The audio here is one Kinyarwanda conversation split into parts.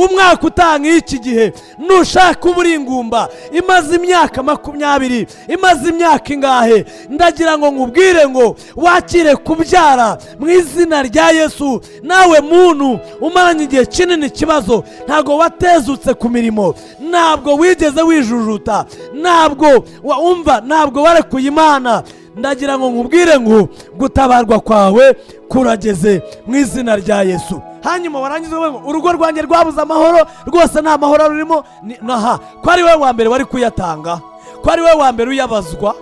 Umwaka utaha nk'iki gihe, nushaka uba uri ingumba imaze imyaka 20, imaze imyaka ingahe. Ndagira ngo nkubwire ngo wakire kubyara mu izina rya Yesu. Nawe muntu umaranye igihe kinini ikibazo, ntabwo watezutse ku mirimo, ntabwo wigeze wijujuta, ntabwo wumva, ntabwo warekuye Imana, ndagira ngo nkubwire ngo gutabarwa kwawe kurageze mu izina rya Yesu. Hanyuma warangiza uvuga ngo urugo rwanjye rwabuze amahoro rwose, nta mahoro rurimo. Naha ko ari wowe wa mbere wari kuyatanga, ko ari wowe wa mbere uyabazwa,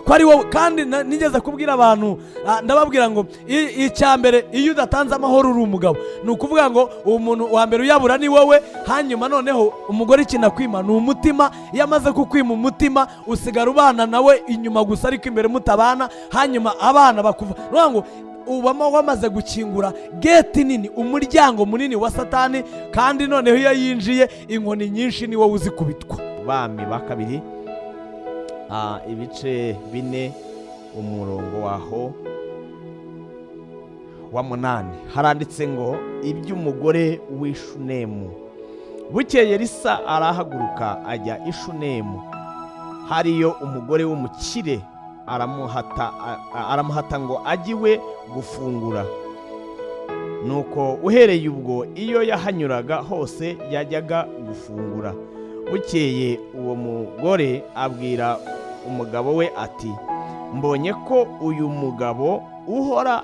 ko ari wowe. Kandi nigeze kubwira abantu, ndababwira ngo icya mbere, iyo udatanze amahoro uri umugabo, ni ukuvuga ngo umuntu wa mbere uyabura ni wowe. Hanyuma noneho umugore ikintu akwima ni umutima. Iyo amaze kukwima umutima, usigara ubana nawe inyuma gusa, ariko imbere mutabana. Hanyuma abana bakuva, ni ukuvuga ngo ubamo wamaze gukingura gate nini, umuryango munini wa Satani. Kandi noneho iyo yinjiye, inkoni nyinshi ni wowe uzikubitwa. Bami ba Kabiri, ibice 4, umurongo waho wa 8, haranditse ngo iby'umugore w'Ishunemu. Bukeye Elisa arahaguruka ajya Ishunemu. Hariyo umugore w'umukire, aramuhata ngo ajye iwe gufungura. Nuko uhereye ubwo, iyo yahanyuraga hose yajyaga gufungura. Bukeye uwo mugore abwira umugabo we ati: "Mbonye ko uyu mugabo uhora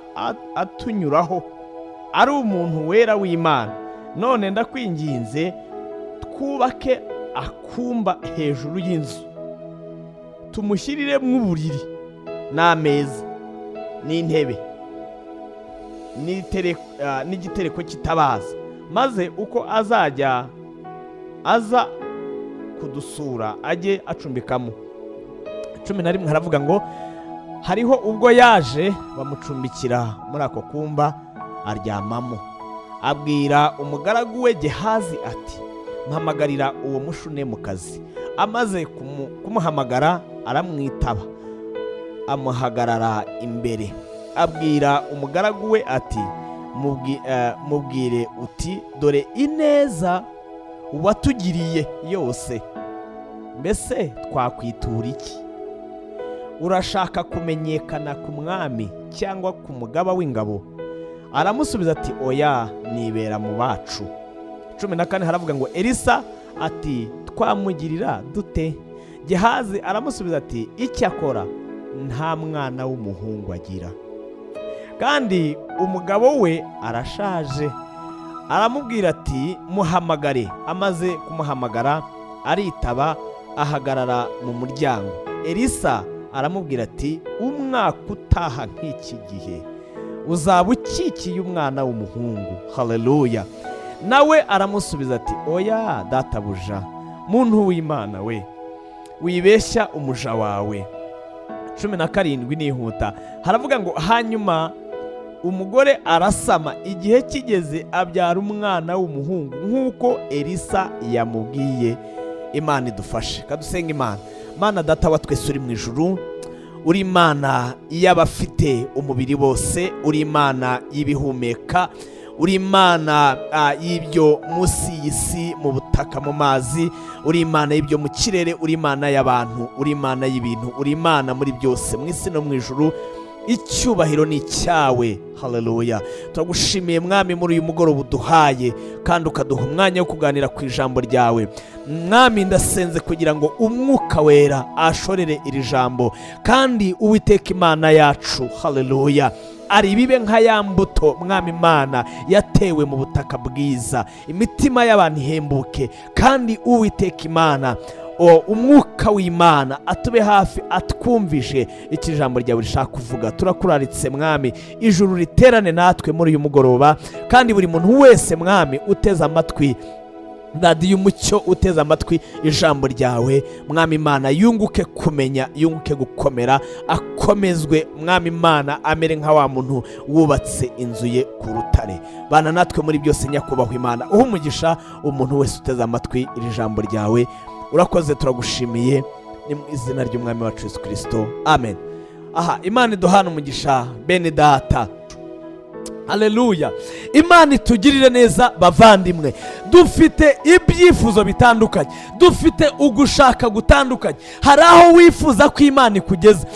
atunyuraho ari umuntu wera w'Imana. None ndakwinginze, twubake akumba hejuru y'inzu, tumushyiriremo uburiri n'ameza n'intebe n'igitereko cy'itabaza, maze uko azajya aza kudusura ajye acumbikamo." 11 haravuga ngo hariho ubwo yaje, bamucumbikira muri ako kumba, aryamamo. Abwira umugaragu we Gehazi ati: "Mpamagarira uwo Mushunemukazi." Amaze kumuhamagara aramwitaba, amuhagarara imbere. Abwira umugaragu we ati: "Mubwire uti: 'Dore ineza watugiriye yose, mbese twakwitura iki? Urashaka kumenyekana ku mwami cyangwa ku mugaba w'ingabo?'" Aramusubiza ati: "Oya, nibera mu bacu." 14 haravuga ngo Elisa ati: "Twamugirira dute?" Gehazi aramusubiza ati: "Icyakora nta mwana w'umuhungu agira, kandi umugabo we arashaje." Aramubwira ati: "Muhamagare." Amaze kumuhamagara aritaba, ahagarara mu muryango. Elisa aramubwira ati: "Umwaka utaha nk'iki gihe uzaba ukikiye umwana w'umuhungu." Haleluya! Nawe aramusubiza ati: "Oya, databuja, muntu w'Imana we, wibeshya umuja wawe." 17 nihuta, haravuga ngo hanyuma umugore arasama, igihe kigeze abyara umwana w'umuhungu nk'uko Elisa yamubwiye. Imana idufashe, kadusenga Imana. Mana Data wa twese uri mu ijuru, uri Imana y'abafite umubiri bose, uri Imana y'ibihumeka, uri Imana y'ibyo munsi y'isi, mu butaka, mu mazi, uri Imana y'ibyo mu kirere, uri Imana y'abantu, uri Imana y'ibintu, uri Imana muri byose, mu isi no mu ijuru. Icyubahiro ni icyawe. Haleluya! Turagushimiye Mwami muri uyu mugoroba uduhaye kandi ukaduha umwanya wo kuganira ku ijambo ryawe. Mwami, ndasenze kugira ngo Umwuka Wera ashorere iri jambo, kandi Uwiteka Imana yacu, haleluya, ari bibe nka ya mbuto, Mwami Imana, yatewe mu butaka bwiza, imitima y'abantu ihembuke. Kandi Uwiteka Imana, Umwuka w'Imana atube hafi, atwumvishe icyo ijambo ryawe rishaka kuvuga. Turakuraritse Mwami, ijuru riterane natwe muri uyu mugoroba, kandi buri muntu wese Mwami uteze amatwi Radiyo Umucyo, uteze amatwi ijambo ryawe, Mwami Imana, yunguke kumenya, yunguke gukomera, akomezwe, Mwami Imana, amere nka wa muntu wubatse inzu ye ku rutare. Bana natwe muri byose, Nyakubahwa Imana, uha umugisha umuntu wese uteze amatwi iri jambo ryawe. Urakoze, turagushimiye, ni mu izina ry'Umwami wacu Yesu Kirisito, amen. Aha Imana iduhana umugisha, bene Data. Haleluya! Imana itugirire neza, bavandimwe. Dufite ibyifuzo bitandukanye, dufite ugushaka gutandukanye. Hari aho wifuza ko Imana ikugeza,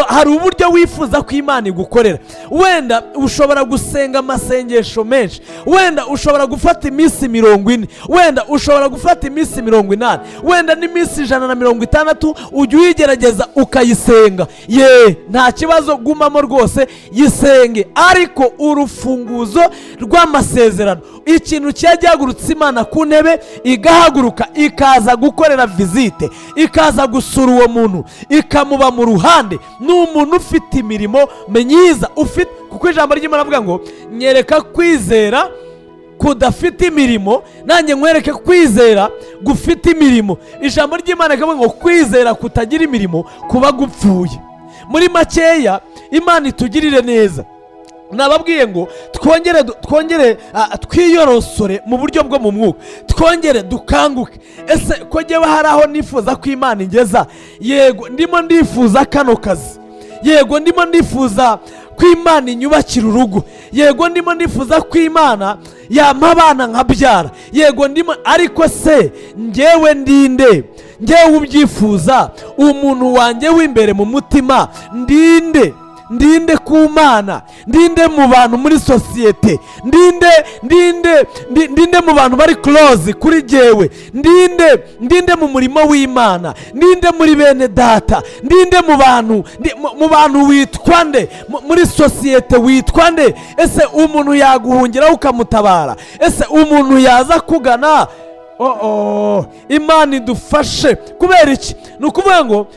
hari uburyo wifuza ko Imana igukorera. Wenda ushobora gusenga amasengesho menshi, wenda ushobora gufata iminsi 40, wenda ushobora gufata iminsi 80, wenda n'iminsi 160 ujya uyigerageza ukayisenga. Ye, nta kibazo, gumamo rwose, yisenge. Ariko urufunguzo rw'amasezerano, ikintu kijya gihagurutsa Imana ku ntebe, igahaguruka ikaza gukorera visite, ikaza gusura uwo muntu, ikamuba mu ruhande, ni umuntu ufite imirimo myiza, ufite, kuko ijambo ry'Imana avuga ngo: "Nyereka kwizera kudafite imirimo, nanjye nkwereke kwizera gufite imirimo." Ijambo ry'Imana rikavuga ngo kwizera kutagira imirimo kuba gupfuye. Muri makeya, Imana itugirire neza. Nababwiye ngo twongere twiyorosore mu buryo bwo mu mwuka, twongere dukanguke. Ese ko njyewe hari aho nifuza ko Imana ingeza? Yego, ndimo ndifuza kano kazi. Yego, ndimo ndifuza ko Imana inyubakira urugo. Yego, ndimo ndifuza ko Imana yampa abana nkabyara. Yego, ndimo. Ariko se njyewe ndinde? Njyewe ubyifuza, umuntu wanjye w'imbere mu mutima, ndinde? Ndinde ku Mana? Ndinde mu bantu, muri sosiyete? Ndinde, ndinde, ndinde mu bantu bari close kuri jyewe? Ndinde, ndinde mu murimo w'Imana? Ndinde muri bene data? Ndinde mu bantu? Mu bantu witwa nde? Muri sosiyete witwa nde? Ese umuntu yaguhungiraho ukamutabara? Ese umuntu yaza kugana? Oh, Imana idufashe. Kubera iki? Ni ukuvuga ngo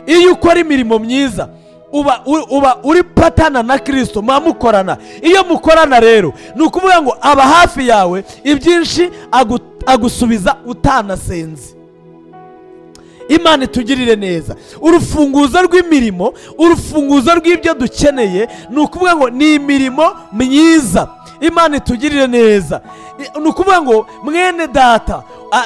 iyo ukora imirimo myiza, uba uri partner na Kirisito, muba mukorana. Iyo mukorana rero, ni ukuvuga ngo aba hafi yawe, ibyinshi agusubiza utanasenze. Imana itugirire neza. Urufunguzo rw'imirimo, urufunguzo rw'ibyo dukeneye, ni ukuvuga ngo ni imirimo myiza. Imana itugirire neza. Ni ukuvuga ngo, mwene data,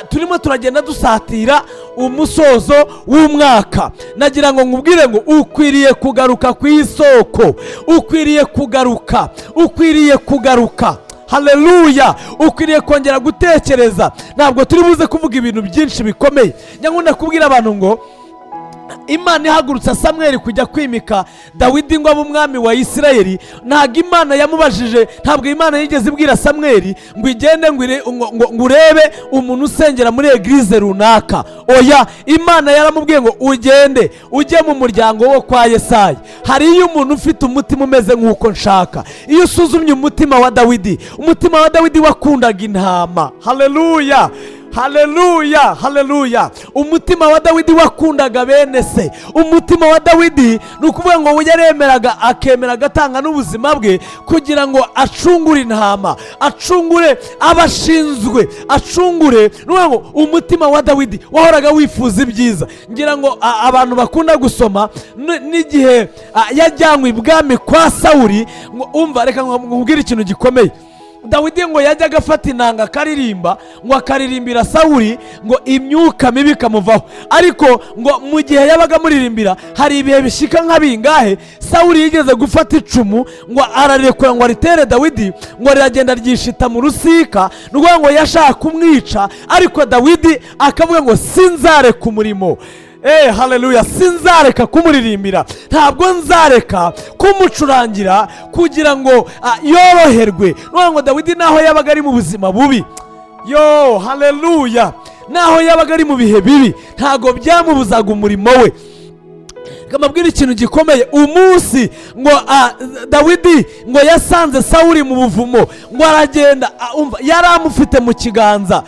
turimo turagenda dusatira umusozo w'umwaka. Nagira ngo nkubwire ngo ukwiriye kugaruka ku isoko, ukwiriye kugaruka, ukwiriye kugaruka. Haleluya! Ukwiriye kongera gutekereza. Ntabwo turi buze kuvuga ibintu byinshi bikomeye. Nyakunda kubwira abantu ngo Imana ihagurutsa Samweri kujya kwimika Dawidi ngo abe umwami wa Isirayeli, ntabwo Imana yamubajije, ntabwo Imana yigeze ibwira Samweri ngo igende ngo urebe umuntu usengera muri église runaka. Oya, Imana yaramubwiye ngo ugende ujye mu muryango wo kwa Yesayi, hariyo umuntu ufite umutima umeze nk'uko nshaka. Iyo usuzumye umutima wa Dawidi, umutima wa Dawidi wakundaga intama. Haleluya, haleluya, haleluya! Umutima wa Dawidi wakundaga bene se. Umutima wa Dawidi, ni ukuvuga ngo yaremeraga, akemera, agatanga n'ubuzima bwe kugira ngo acungure intama, acungure abashinzwe, acungure. Ni ukuvuga ngo umutima wa Dawidi wahoraga wifuza ibyiza. Ngira ngo abantu bakunda gusoma, n'igihe yajyanywe ibwami kwa Sawuri, ngo umva, reka nkubwire ikintu gikomeye. Dawidi ngo yajyaga afata inanga akaririmba, ngo akaririmbira Sawuri, ngo imyuka mibi ikamuvaho. Ariko ngo mu gihe yabaga amuririmbira, hari ibihe bishyika nka bingahe, Sawuri yigeze gufata icumu ngo ararekura ngo aritere Dawidi, ngo riragenda ryishita mu rusika. Ni ukuvuga ngo yashaka kumwica, ariko Dawidi akavuga ngo sinzareka umurimo. Haleluya! Sinzareka kumuririmbira, ntabwo nzareka kumucurangira kugira ngo yoroherwe. Ni ukuvuga ngo Dawidi naho yabaga ari mu buzima bubi, yo haleluya, naho yabaga ari mu bihe bibi, ntabwo byamubuzaga umurimo we. Mbabwire ikintu gikomeye. Umunsi ngo Dawidi ngo yasanze Sawuri mu buvumo, ngo aragenda, umva, yari amufite mu kiganza.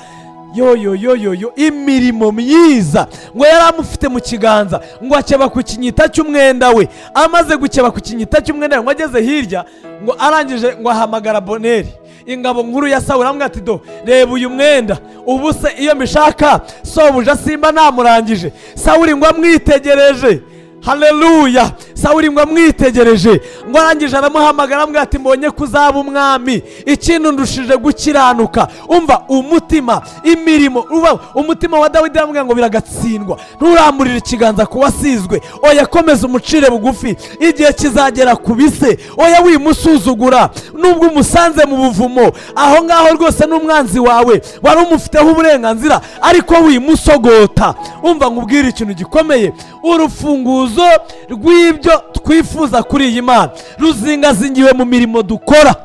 Yo yo yo yo yo! Imirimo myiza! Ngo yari amufite mu kiganza, ngo akeba ku kinyita cy'umwenda we. Amaze gukeba ku kinyita cy'umwenda we, ngo ageze hirya, ngo arangije ngo ahamagara Boneri, ingabo nkuru ya Sawuri, aramubwira ati: "Do, reba uyu mwenda, ubu se iyo mbishaka sobuja simba namurangije?" Sawuri ngo amwitegereje, haleluya, Sawuri ngo amwitegereje, ngo arangije aramuhamagara, amubwira ati: "Mbonye ko uzaba umwami, ikindi ndushije gukiranuka." Umva umutima, imirimo, umva umutima wa Dawidi aramubwira ngo: "Biragatsindwa, nturamburire ikiganza ku wasizwe. Oya, komeza umucire bugufi, igihe kizagera ku bise. Oya, wimusuzugura nubwo umusanze mu buvumo aho ngaho rwose n'umwanzi wawe wari umufiteho uburenganzira, ariko wimusogota." Umva nkubwire ikintu gikomeye: urufunguzo rw'ibyo twifuza kuri iyi Mana ruzingazingiwe mu mirimo dukora.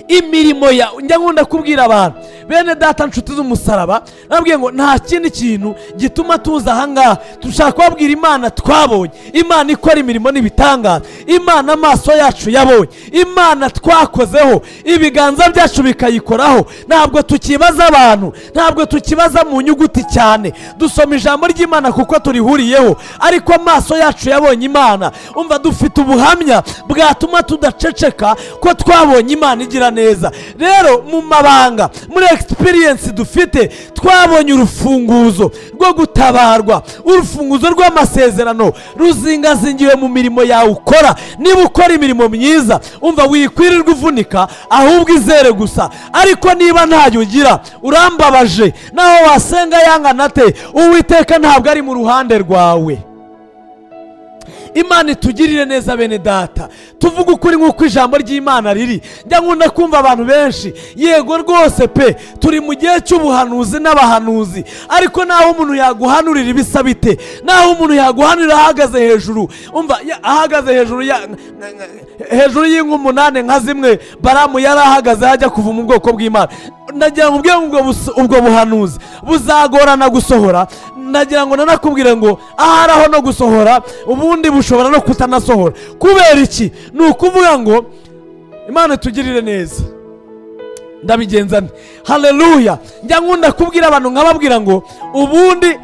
Imirimo ya njya nkunda kubwira abantu, bene data, nshuti z'umusaraba, nabwiye ngo nta kindi kintu gituma tuza ahangaha. Dushaka kubabwira Imana twabonye, Imana ikora imirimo n'ibitangaza, Imana amaso yacu yabonye, Imana twakozeho, ibiganza byacu bikayikoraho. Ntabwo tukibaza abantu, ntabwo tukibaza mu nyuguti cyane. Dusoma ijambo ry'Imana kuko turihuriyeho, ariko amaso yacu yabonye Imana. Umva, dufite ubuhamya bwatuma tudaceceka ko twabonye Imana igira neza. Rero mu mabanga, muri experience dufite, twabonye urufunguzo rwo gutabarwa, urufunguzo rw'amasezerano ruzingazingiwe mu mirimo yawe ukora. Niba ukora imirimo myiza, umva, wikwirirwa uvunika, ahubwo izere gusa. Ariko niba ntayo ugira, urambabaje, naho wasenga yangana ate, Uwiteka ntabwo ari mu ruhande rwawe. Imana itugirire neza, bene data. Tuvuge ukuri nk'uko ijambo ry'Imana riri. Njya nkunda kumva abantu benshi, yego rwose pe, turi mu gihe cy'ubuhanuzi n'abahanuzi, ariko naho umuntu yaguhanurira ibisa bite, naho umuntu yaguhanurira ahagaze hejuru, umva, ahagaze hejuru hejuru y'inka 8 nka zimwe Baramu yari ahagaze hajya kuva mu bwoko bw'Imana, ndagira ngo ubwe ubwo buhanuzi buzagorana gusohora. Ndagira ngo nanakubwire ngo ahari aho no gusohora, ubundi bushobora no kutanasohora. Kubera iki? Ni ukuvuga ngo Imana itugirire neza. Ndabigenza nte? Haleluya! Njya nkunda kubwira abantu, nkababwira ngo ubundi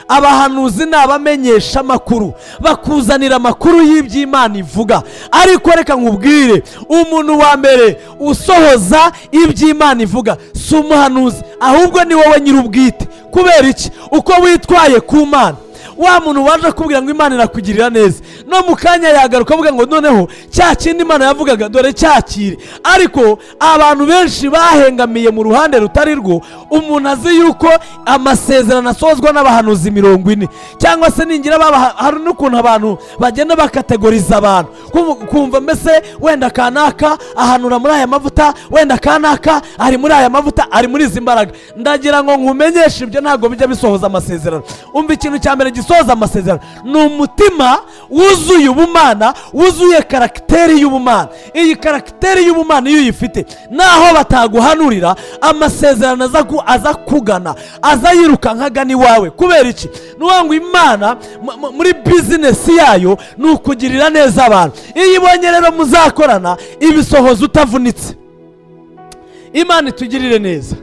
abahanuzi ni abamenyesha amakuru, bakuzanira amakuru y'iby'Imana ivuga. Ariko reka nkubwire, umuntu wa mbere usohoza iby'Imana ivuga si umuhanuzi, ahubwo ni wowe nyir'ubwite. Kubera iki? Uko witwaye ku Mana. Wa muntu waje akubwira ngo Imana irakugirira neza, no mu kanya yagaruka avuga ngo: "Noneho cya kindi Imana yavugaga, dore cyakire." Ariko abantu benshi bahengamiye mu ruhande rutari rwo. Umuntu azi yuko amasezerano asozwa n'abahanuzi 40, cyangwa se ningira baba. Hari n'ukuntu abantu bagenda bakategoriza abantu, kumva mbese wenda kanaka ahanura muri aya mavuta, wenda kanaka ari muri aya mavuta, ari muri izi mbaraga. Ndagira ngo nkumenyeshe, ibyo ntabwo bijya bisohoza amasezerano. Umva, ikintu cya mbere gisohoza amasezerano ni umutima wuzuye ubumana, wuzuye caractère y'ubumana. Iyi caractère y'ubumana iyo uyifite, naho bataguhanurira, amasezerano aza kugana, aza yirukanka agana iwawe. Kubera iki? Ni ukuvuga ngo Imana muri business yayo ni ukugirira neza abantu. Iyo ibonye rero muzakorana, ibisohoza utavunitse. Imana itugirire neza,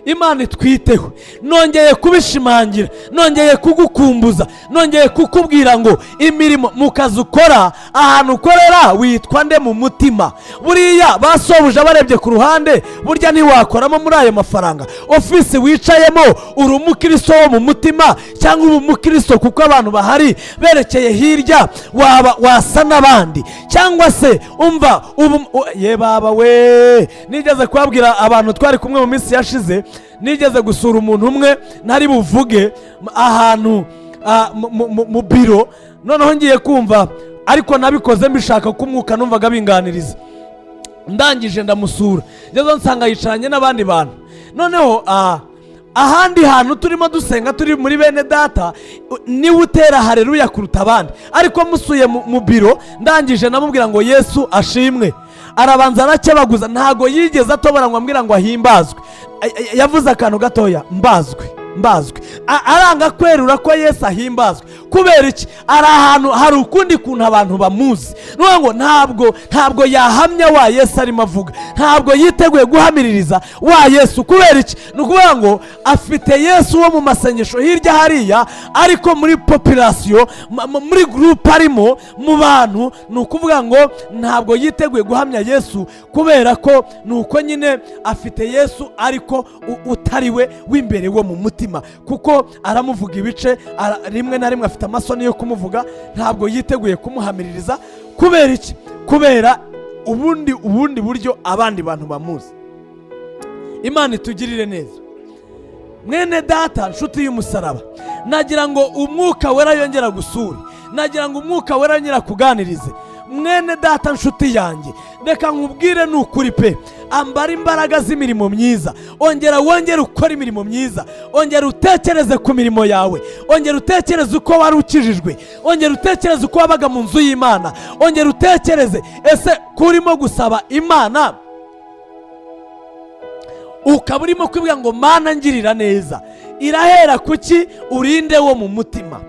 Imana itwiteho. Nongeye kubishimangira, nongeye kugukumbuza, nongeye kukubwira ngo imirimo mu kazi ukora, ahantu ukorera, witwa nde mu mutima? Buriya basobuja barebye ku ruhande, burya ntiwakoramo muri ayo mafaranga? Ofisi wicayemo, uri umukristo wo mu mutima, cyangwa uri umukristo kuko abantu bahari berekeye hirya, waba wasa n'abandi? Cyangwa se umva ubu ye baba we, nigeze kubabwira abantu twari kumwe mu minsi yashize, nigeze gusura umuntu umwe ntari buvuge ahantu mu biro. Noneho ngiye kumva, ariko nabikoze mbishaka ko umwuka numvaga binganiriza. Ndangije ndamusura, ngezeho nsanga yicaranye n'abandi bantu. Noneho ahandi hantu turimo dusenga, turi muri bene data, niwe utera hareruya kuruta abandi. Ariko musuye mu biro, ndangije namubwira ngo: "Yesu ashimwe." Arabanza arakebaguza, ntago yigeze atobora ngo ambwira ngo ahimbazwe. Yavuze akantu gatoya: "Mbazwe, mbazwe." Aranga kwerura ko Yesu ahimbazwe. Kubera iki? Ari ahantu hari ukundi kuntu abantu bamuzi. Ni ukuvuga ngo ntabwo yahamya wa Yesu arimo avuga, ntabwo yiteguye guhamiririza wa Yesu. Kubera iki? Ni ukuvuga ngo afite Yesu wo mu masengesho hirya hariya, ariko muri population, muri groupe arimo, mu bantu, ni ukuvuga ngo ntabwo yiteguye guhamya Yesu, kubera ko ni uko nyine afite Yesu ariko utari we w'imbere, wo mu mutima, kuko aramuvuga ibice, rimwe na rimwe afite amasoni yo kumuvuga, ntabwo yiteguye kumuhamiririza. Kubera iki? Kubera ubundi buryo abandi bantu bamuzi. Imana itugirire neza. Mwene data, nshuti y'umusaraba, nagira ngo Umwuka Wera yongera gusure, nagira ngo Umwuka Wera yongera kuganirize. Mwene data, nshuti yanjye, reka nkubwire, ni ukuri pe, ambara imbaraga z'imirimo myiza. Ongera wongere ukore imirimo myiza, ongera utekereze ku mirimo yawe, ongera utekereze uko wari ukijijwe, ongera utekereze uko wabaga mu nzu y'Imana, ongera utekereze ese ko urimo gusaba Imana, ukaba urimo kwibwira ngo: "Mana, ngirira neza." Irahera kuki? Urinde wo mu mutima.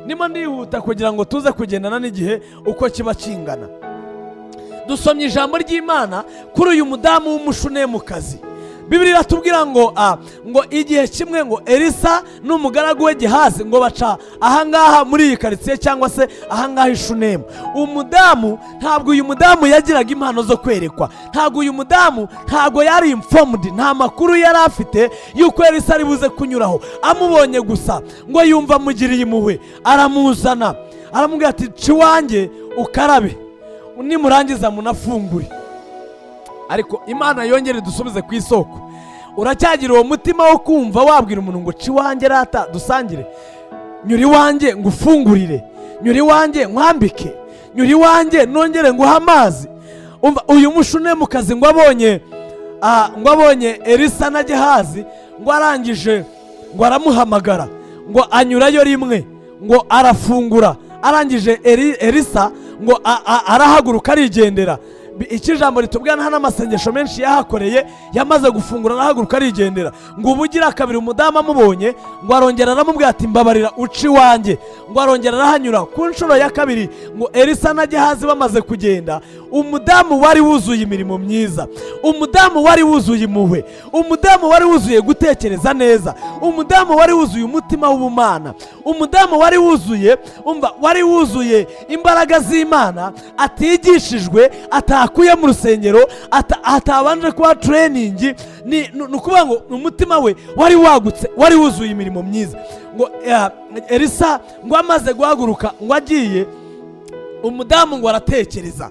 Ndimo ndihuta kugira ngo tuze kugendana n'igihe uko kiba kingana. Dusomye ijambo ry'Imana kuri uyu mudamu w'Umushunemukazi. Bibiliya iratubwira ngo igihe kimwe ngo Elisa n'umugaragu we Gehazi ngo baca ahangaha muri iyi karitsiye, cyangwa se ahangaha i Shunemu. Umudamu, ntabwo uyu mudamu yagiraga impano zo kwerekwa, ntabwo uyu mudamu, ntabwo yari informed, nta makuru yari afite y'uko Elisa ari buze kunyuraho. Amubonye gusa ngo yumva amugiriye impuhwe, aramuzana, aramubwira ati: "Ca iwanjye ukarabe, nimurangiza munafungure." Ariko Imana yongere dusubize ku isoko. Uracyagira uwo mutima wo kumva wabwira umuntu ngo: "Ca iwanjye rata dusangire, nyura iwanjye ngo ufungurire, nyura iwanjye nkwambike, nyura iwanjye nongere nguhe amazi"? Umva, uyu Mushunemukazi ngo abonye Elisa na Gehazi, ngo arangije ngo aramuhamagara, ngo anyurayo rimwe, ngo arafungura. Arangije Elisa ngo arahaguruka arigendera. Icyo ijambo ritubwira, nta n'amasengesho menshi yahakoreye, yamaze gufungura arahaguruka arigendera. Ngo ubugira kabiri umudamu amubonye, ngo arongera aramubwira ati: "Mbabarira uca iwanjye." Ngo arongera arahanyura ku nshuro ya kabiri. Ngo Elisa na Gehazi bamaze kugenda, umudamu wari wuzuye imirimo myiza, umudamu wari wuzuye impuhwe, umudamu wari wuzuye gutekereza neza, umudamu wari wuzuye umutima w'ubumana, umudamu wari wuzuye, umva, wari wuzuye imbaraga z'Imana, atigishijwe, atakuye mu rusengero, atabanje kuba training, ni ukuvuga ngo umutima we wari wagutse, wari wuzuye imirimo myiza. Ngo Elisa ngo amaze guhaguruka ngo agiye, umudamu ngo aratekereza,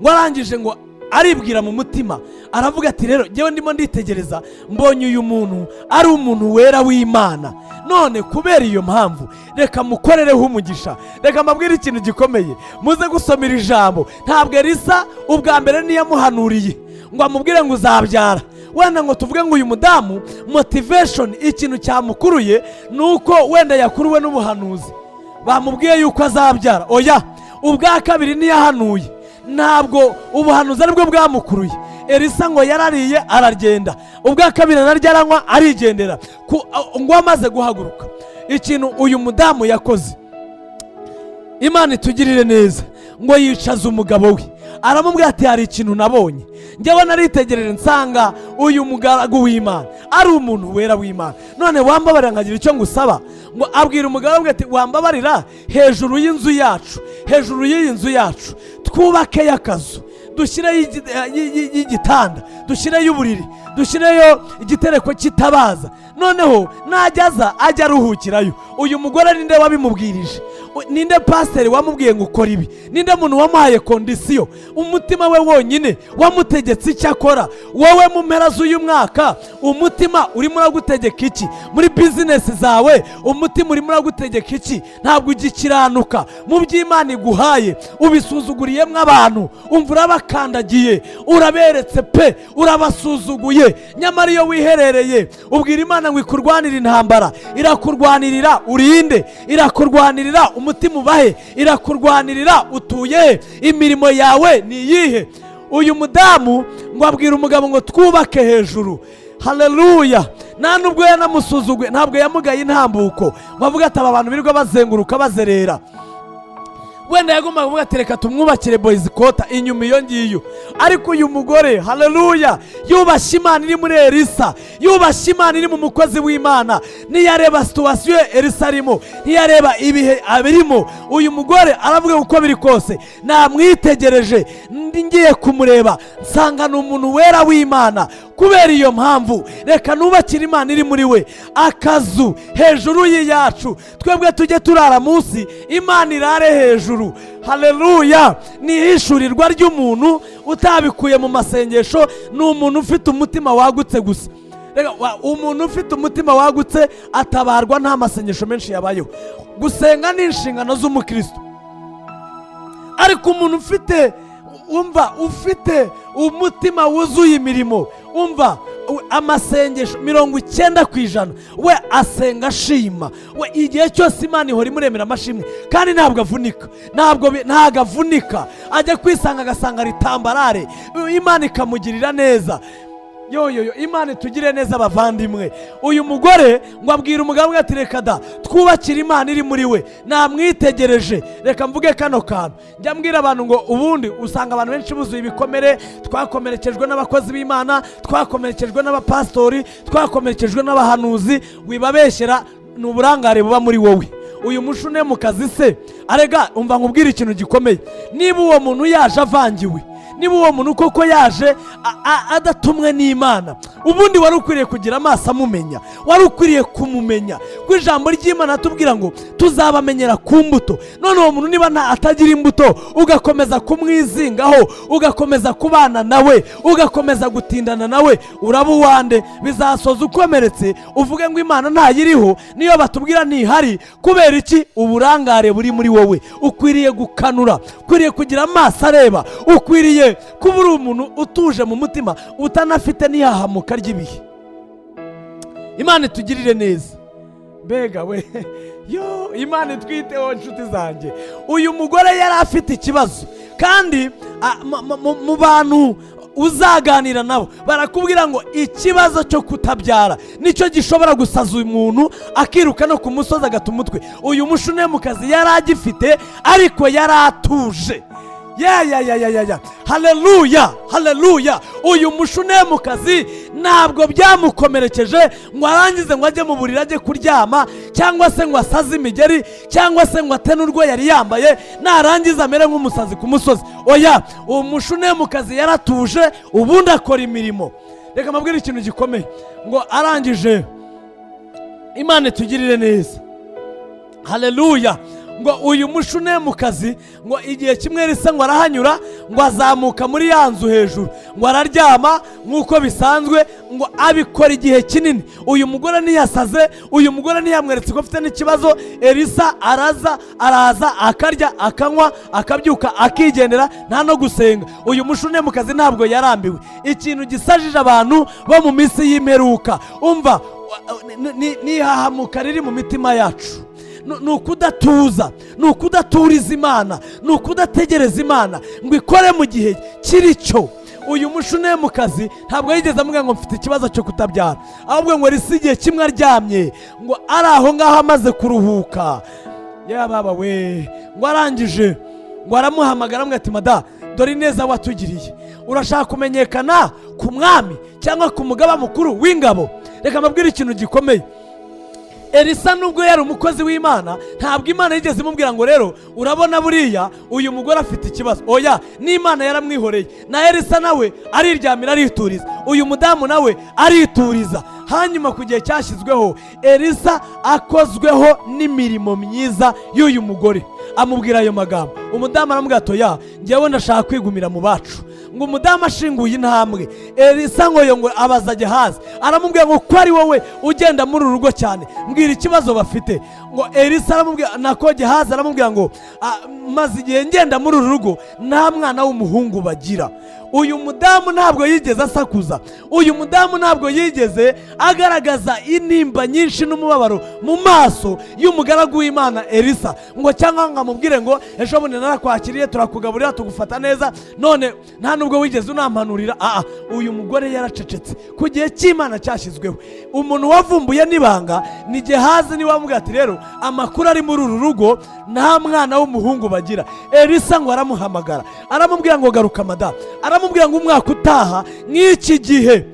ngo arangije ngo aribwira mu mutima, aravuga ati: "Rero njyewe ndimo nditegereza, mbonye uyu muntu ari umuntu wera w'Imana. None kubera iyo mpamvu reka mukorereho umugisha." Reka mbabwire ikintu gikomeye, muze gusomera ijambo. Ntabwo Elisa ubwa mbere niyamuhanuriye ngo amubwire ngo uzabyara. Wenda ngo tuvuge ngo uyu mudamu motivation, ikintu cyamukuruye ni uko wenda yakuruwe n'ubuhanuzi bamubwiye yuko azabyara. Oya, ubwa kabiri ntiyahanuye, ntabwo ubuhanuzi aribwo bwamukuruye. Elisa ngo yarariye aragenda, ubwa kabiri ararya, aranywa, arigendera. Ngo amaze guhaguruka, ikintu uyu mudamu yakoze, Imana itugirire neza, ngo yicaza umugabo we, aramubwira ati: "Hari ikintu nabonye, njyewe naritegereje nsanga uyu mugaragu w'Imana ari umuntu wera w'Imana. None wambabarira nkagira icyo ngusaba?" Ngo abwira umugabo we ati: "Wambabarira hejuru y'inzu yacu, hejuru y'iyi nzu yacu, twubakeyo akazu, dushyireyo igitanda, dushyireyo uburiri, dushyireyo igitereko cy'itabaza, noneho najya aza ajya aruhukirayo." Uyu mugore ninde wabimubwirije? Ninde pasiteri wamubwiye ngo ukore ibi? Ninde muntu wamuhaye condition? Umutima we wonyine wamutegetse icyo akora. Wowe mu mpera z'uyu mwaka umutima urimo uragutegeka iki? Muri business zawe umutima urimo uragutegeka iki? Ntabwo ugikiranuka mu by'Imana iguhaye, ubisuzuguriyemo abantu, umva urabakandagiye, uraberetse pe, urabasuzuguye. Nyamara iyo wiherereye ubwira Imana ngo ikurwanire intambara, irakurwanirira. Urinde? Irakurwanirira. Umutima ubahe? Irakurwanirira. Utuye he? Imirimo yawe ni iyihe? Uyu mudamu ngo abwira umugabo ngo twubake hejuru. Haleluya! Nta nubwo yanamusuzuguye, ntabwo yamugaye intambuko ngo avuge ati: "Aba bantu birirwa bazenguruka bazerera." Wenda yagombaga kuvuga ati: "Reka tumwubakire boys quarter inyuma iyo ngiyo." Ariko uyu mugore, haleluya, yubashye Imana iri muri Elisa, yubashye Imana iri mu mukozi w'Imana. Ntiyareba situation Elisa arimo, ntiyareba ibihe abirimo. Uyu mugore aravuga: "Uko biri kose namwitegereje, ndi ngiye kumureba nsanga ni umuntu wera w'Imana. Kubera iyo mpamvu, reka nubakire Imana iri muri we akazu hejuru y'iyacu, twebwe tujye turara munsi, Imana irare hejuru." Haleluya! Ni ihishurirwa ry'umuntu utabikuye mu masengesho, ni umuntu ufite umutima wagutse gusa. Reka, umuntu ufite umutima wagutse atabarwa nta masengesho menshi yabayeho. Gusenga ni inshingano z'umukristo, ariko umuntu ufite, umva, ufite umutima wuzuye imirimo, umva, amasengesho 90% we asenga ashima. We igihe cyose Imana ihora imuremera amashimwe, kandi ntabwo avunika, ntabwo avunika. Ajya kwisanga agasanga ari tambarare, Imana ikamugirira neza. Yo yo yo, Imana itugire neza, abavandimwe. Uyu mugore ngo abwira umugabo we ati: "Reka da, twubakire Imana iri muri we, namwitegereje." Reka mvuge kano kantu njya mbwira abantu ngo ubundi usanga abantu benshi buzuye ibikomere. Twakomerekejwe n'abakozi b'Imana, twakomerekejwe n'abapasitori, twakomerekejwe n'abahanuzi. Wibabeshyera, ni uburangare buba muri wowe. Uyu Mushunemukazi se arega, umva nkubwire ikintu gikomeye: niba uwo muntu yaje avangiwe, niba uwo muntu koko yaje adatumwe n'Imana, ubundi wari ukwiriye kugira amaso amumenya, wari ukwiriye kumumenya, ko ijambo ry'Imana atubwira ngo tuzabamenyera ku mbuto. None uwo muntu niba nta atagira imbuto, ugakomeza kumwizingaho, ugakomeza kubana nawe, ugakomeza gutindana nawe, uraba uwande? Bizasoza ukomeretse, uvuge ngo Imana ntayiriho, niyo batubwira ntihari. Kubera iki? Uburangare buri muri wowe. Ukwiriye gukanura, ukwiriye kugira amaso areba, ukwiriye kuba uri umuntu utuje mu mutima, utanafite n'ihahamuka ry'ibihe. Imana itugirire neza. Mbega we yo, Imana itwiteho, inshuti zanjye. Uyu mugore yari afite ikibazo, kandi mu bantu uzaganira nabo barakubwira ngo ikibazo cyo kutabyara nicyo gishobora gusaza uyu muntu, akiruka no ku musozi agata umutwe. Uyu Mushunemukazi yari agifite, ariko yari atuje. Ya ya ya ya ya ya, haleluya, haleluya! Uyu Mushunemukazi ntabwo byamukomerekeje ngo arangize ngo ajye mu buriri ajye kuryama, cyangwa se ngo asaze imigeri, cyangwa se ngo ate n'urwo yari yambaye, narangiza amere nk'umusazi ku musozi. Oya, uwo Mushunemukazi yaratuje, ubundi akora imirimo. Reka mbabwire ikintu gikomeye ngo arangije, Imana itugirire neza, haleluya, ngo uyu Mushunemukazi ngo igihe kimwe risa ngo arahanyura, ngo azamuka muri ya nzu hejuru, ngo araryama nk'uko bisanzwe, ngo abikora igihe kinini. Uyu mugore ntiyasaze, uyu mugore ntiyamweretse ko afite n'ikibazo. Elisa araza, araza akarya, akanywa, akabyuka akigendera, nta no gusenga. Uyu Mushunemukazi ntabwo yarambiwe. Ikintu gisajije abantu bo mu minsi y'imperuka, umva, ni ihahamuka riri mu mitima yacu. Ni ukudatuza, ni ukudaturiza Imana, ni ukudategereza Imana ngo ikore mu gihe kiri cyo. Uyu Mushunemukazi ntabwo yigeze amubwira ngo mfite ikibazo cyo kutabyara, ahubwo ngo risa igihe kimwe aryamye, ngo ari aho ngaho amaze kuruhuka, yababa we, ngo arangije ngo aramuhamagara, amubwira ati: "Mada, dore ineza watugiriye, urashaka kumenyekana ku mwami cyangwa ku mugaba mukuru w'ingabo?" Reka mbabwire ikintu gikomeye: Elisa nubwo yari umukozi w'Imana, ntabwo Imana yigeze imubwira ngo: "Rero urabona buriya uyu mugore afite ikibazo." Oya, n'Imana yaramwihoreye. Na Elisa nawe ariryamira, arituriza, uyu mudamu nawe arituriza. Hanyuma ku gihe cyashyizweho, Elisa akozweho n'imirimo myiza y'uyu mugore, amubwira ayo magambo. Umudamu aramubwira ati: "Oya, njyewe ndashaka kwigumira mu bacu." Ngo umudamu ashinguye intambwe, Elisa ngo yo ngo abaza Gehazi, aramubwira ngo: "Ko ari wowe ugenda muri uru rugo cyane, mbwira ikibazo bafite." Ngo Elisa aramubwira, nako Gehazi aramubwira ngo: "Maze igihe ngenda muri uru rugo, nta mwana w'umuhungu bagira." Uyu mudamu ntabwo yigeze asakuza, uyu mudamu ntabwo yigeze agaragaza intimba nyinshi n'umubabaro mu maso y'umugaragu w'Imana Elisa, ngo cyangwa ngo amubwire ngo ejo bundi narakwakiriye, turakugaburira, tugufata neza, none nta nubwo wigeze unampanurira. Uyu mugore yaracecetse ku gihe cy'Imana cyashyizweho. Umuntu wavumbuye n'ibanga ni Gehazi, niwe wamubwira ati rero amakuru ari muri uru rugo nta mwana w'umuhungu bagira. Elisa ngo aramuhamagara, aramubwira ngo garuka madamu, aramubwira ngo umwaka utaha nk'iki gihe,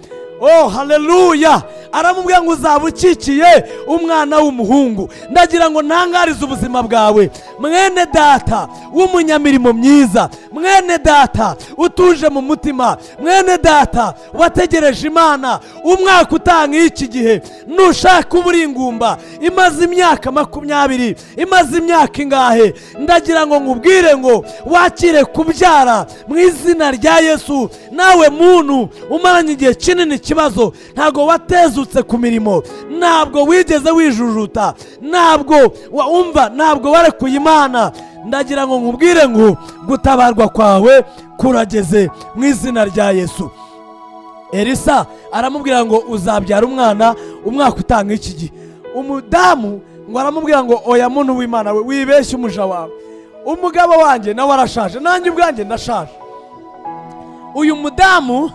oh haleluya, aramubwira ngo uzaba ukikiye umwana w'umuhungu. Ndagira ngo ntangarize ubuzima bwawe, mwene data w'umunyamirimo myiza, mwene data utuje mu mutima, mwene data wategereje Imana, umwaka utaha nk'iki gihe nushaka uba uri ingumba imaze imyaka 20, imaze imyaka ingahe, ndagira ngo nkubwire ngo wakire kubyara mu izina rya Yesu. Nawe muntu umaranye igihe kinini ikibazo, ntabwo watezutse ku mirimo, ntabwo wigeze wijujuta, ntabwo wumva, ntabwo warekuye Imana, ndagira ngo nkubwire ngo gutabarwa kwawe kurageze mu izina rya Yesu. Elisa aramubwira ngo uzabyara umwana umwaka utanga iki gihe. Umudamu ngo aramubwira ngo oya muntu w'Imana we, wibeshye umuja wawe, umugabo wanjye nawe arashaje, nanjye ubwanjye ndashaje. Uyu mudamu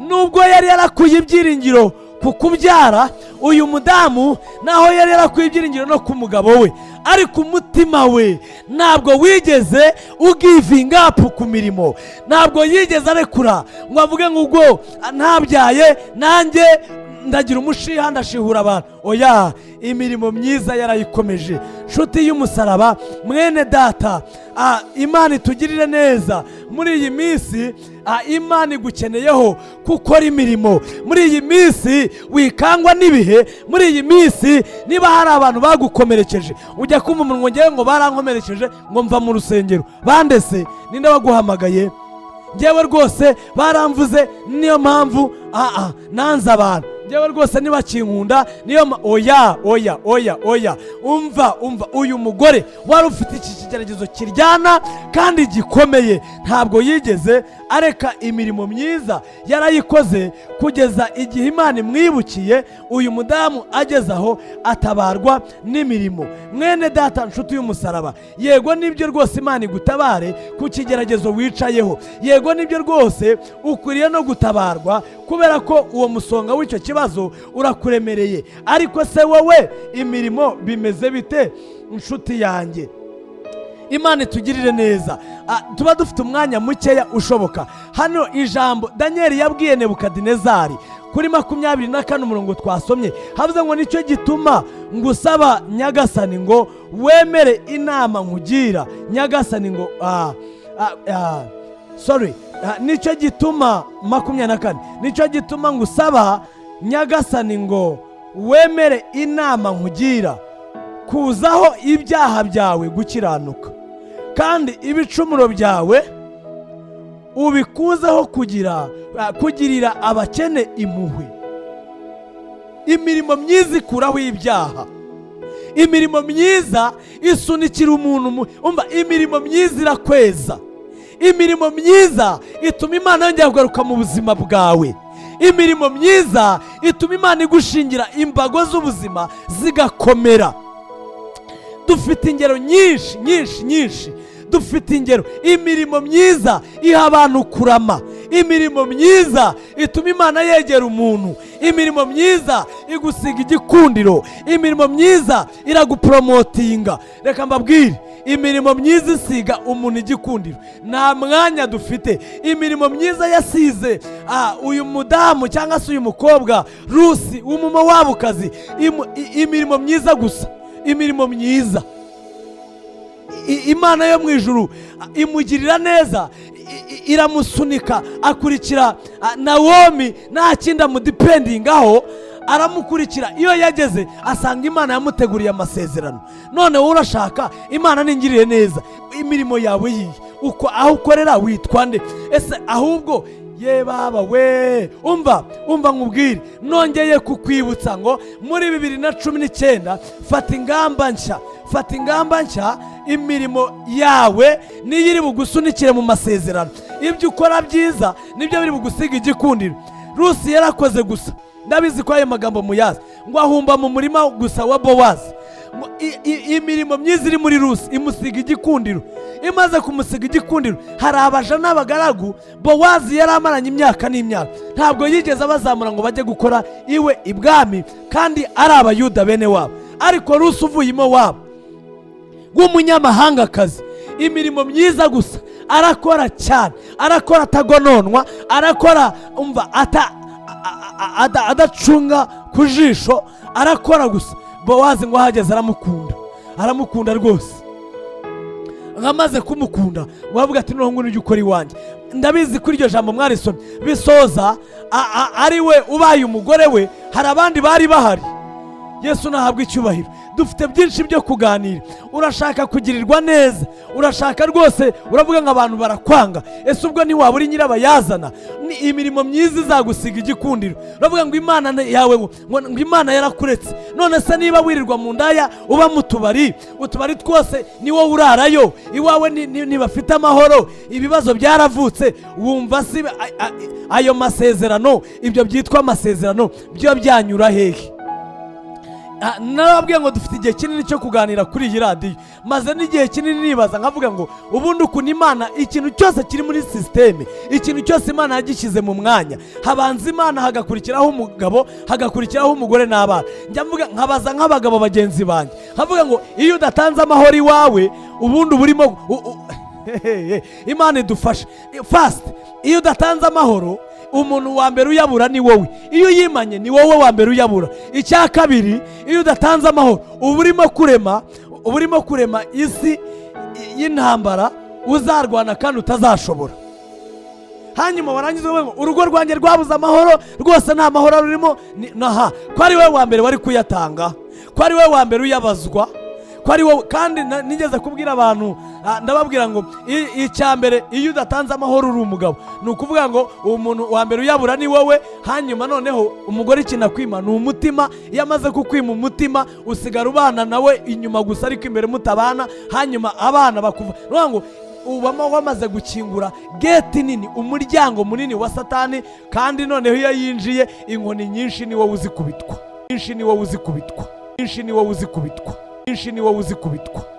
nubwo yari yarakuye ibyiringiro ku kubyara, uyu mudamu naho yari yarakuye ibyiringiro no ku mugabo we, ariko umutima we ntabwo wigeze ugivinga up ku mirimo, ntabwo yigeze arekura ngo avuge ngo ubwo ntabyaye nanjye ndagira umushiha ndashihura abantu. Oya, imirimo myiza yarayikomeje. Nshuti y'umusaraba, mwene data, Imana itugirire neza muri iyi minsi. Imana igukeneyeho gukora imirimo muri iyi minsi, wikangwa n'ibihe. Muri iyi minsi niba hari abantu bagukomerekeje, ujya kumva umuntu ngewe ngo barankomerekeje ngo mva mu rusengero, bandese ninde waguhamagaye? Ngewe rwose baramvuze, niyo mpamvu nanze abantu, ngewe rwose ntibakinkunda, niyo oya oya oya oya. Umva, umva, uyu mugore wari ufite iki kigeragezo kiryana kandi gikomeye ntabwo yigeze areka imirimo myiza, yarayikoze kugeza igihe Imana imwibukiye. Uyu mudamu ageze aho atabarwa n'imirimo. Mwene data, nshuti y'umusaraba, yego nibyo rwose Imana igutabare ku kigeragezo wicayeho, yego nibyo rwose ukwiriye no gutabarwa kubera ko uwo musonga w'icyo kibazo urakuremereye, ariko se wowe imirimo bimeze bite nshuti yanjye? Imana itugirire neza. Tuba dufite umwanya mukeya ushoboka. Hano ijambo Daniel yabwiye Nebukadinezari kuri 24 umurongo twasomye, havuze ngo nicyo gituma ngusaba nyagasani ngo wemere inama nkugira, nyagasani ngo sorry, nicyo gituma 24, nicyo gituma ngusaba nyagasani ngo wemere inama nkugira, kuzaho ibyaha byawe gukiranuka, kandi ibicumuro byawe ubikuzeho kugirira abakene impuhwe. Imirimo myiza ikuraho ibyaha, imirimo myiza isunikira umuntu, umva, imirimo myiza irakweza, imirimo myiza ituma Imana yongera kugaruka mu buzima bwawe, imirimo myiza ituma Imana igushingira imbago z'ubuzima zigakomera. Dufite ingero nyinshi nyinshi nyinshi, dufite ingero. Imirimo myiza iha abantu kurama, imirimo myiza ituma Imana yegera umuntu, imirimo myiza igusiga igikundiro, imirimo myiza iragupromotinga. Reka mbabwire, imirimo myiza isiga umuntu igikundiro. Nta mwanya dufite. Imirimo myiza yasize uyu mudamu cyangwa se uyu mukobwa Rusi w'Umumowabukazi, imirimo myiza gusa, imirimo myiza. Imana yo mu ijuru imugirira neza, iramusunika akurikira Nawomi, nta kindi amudependingaho, aramukurikira. Iyo yageze asanga Imana yamuteguriye amasezerano. None wowe urashaka Imana ningirire neza, imirimo yawe yihe? Uko aho ukorera witwa nde? Ese ahubwo ye baba we, umva, umva nkubwire, nongeye kukwibutsa ngo muri 2019 fata ingamba nshya, fata ingamba nshya. Imirimo yawe niyo iri bugusunikire mu masezerano. Ibyo ukora byiza nibyo biri bugusiga igikundiro. Rusi yarakoze gusa, ndabizi ko ayo magambo muyazi, ngo ahumba mu murima gusa wa Bowazi. Ngo imirimo myiza iri muri Rusi imusiga igikundiro. Imaze kumusiga igikundiro, hari abaja n'abagaragu Bowazi yari amaranye imyaka n'imyaka, ntabwo yigeze abazamura ngo bajye gukora iwe ibwami, kandi ari Abayuda bene wabo. Ariko Rusi uvuyemo wabo w'umunyamahangakazi, imirimo myiza gusa, arakora cyane, arakora atagononwa, arakora, umva, adacunga ku jisho, arakora gusa. Bowazi ngo ahageze aramukunda, aramukunda rwose. Nkamaze kumukunda ngo avuga ati: "Noneho ngwino ujye ukora iwanjye." Ndabizi ko iryo jambo mwarisomye. Bisoza ari we ubaye umugore we. Hari abandi bari bahari. Yesu nahabwa icyubahiro. Dufite byinshi byo kuganira. Urashaka kugirirwa neza, urashaka rwose, uravuga ngo abantu barakwanga. Ese ubwo ntiwaba uri nyirabayazana? Ni imirimo myiza izagusiga igikundiro. Uravuga ngo Imana yawe, ngo Imana yarakuretse. None se niba wirirwa mu ndaya, uba mu tubari, utubari twose ni wowe urarayo, iwawe ntibafite amahoro, ibibazo byaravutse, wumva si ayo masezerano, ibyo byitwa amasezerano byo byanyura hehe? Narababwiye ngo dufite igihe kinini cyo kuganira kuri iyi radiyo. Maze n'igihe kinini nibaza, nkavuga ngo ubundi ukuntu Imana, ikintu cyose kiri muri système, ikintu cyose Imana yagishyize mu mwanya. Habanza Imana, hagakurikiraho umugabo, hagakurikiraho umugore n'abana. Njya mvuga, nkabaza nk'abagabo bagenzi banjye, nkavuga ngo iyo udatanze amahoro iwawe, ubundi uba urimo Imana idufashe fasite. Iyo udatanze amahoro, umuntu wa mbere uyabura ni wowe. Iyo uyimanye, ni wowe wa mbere uyabura. Icya kabiri, iyo udatanze amahoro, uba urimo kurema isi y'intambara uzarwana kandi utazashobora. Hanyuma warangiza uvuga ngo urugo rwanjye rwabuze amahoro rwose, nta mahoro rurimo. Naha ko ari wowe wa mbere wari kuyatanga, ko ari wowe wa mbere uyabazwa, ko ari wowe. Kandi nigeze kubwira abantu, ndababwira ngo icya mbere, iyo udatanze amahoro uri umugabo, ni ukuvuga ngo umuntu wa mbere uyabura ni wowe. Hanyuma noneho umugore ikintu akwima ni umutima. Iyo amaze kukwima umutima, usigara ubana nawe inyuma gusa, ariko imbere mutabana. Hanyuma abana bakuva, ni ukuvuga ngo ubamo wamaze gukingura gate nini, umuryango munini wa Satani. Kandi noneho iyo yinjiye, inkoni nyinshi ni wowe uzikubitwa, nyinshi ni wowe uzikubitwa, nyinshi ni wowe uzikubitwa, nyinshi ni wowe uzikubitwa.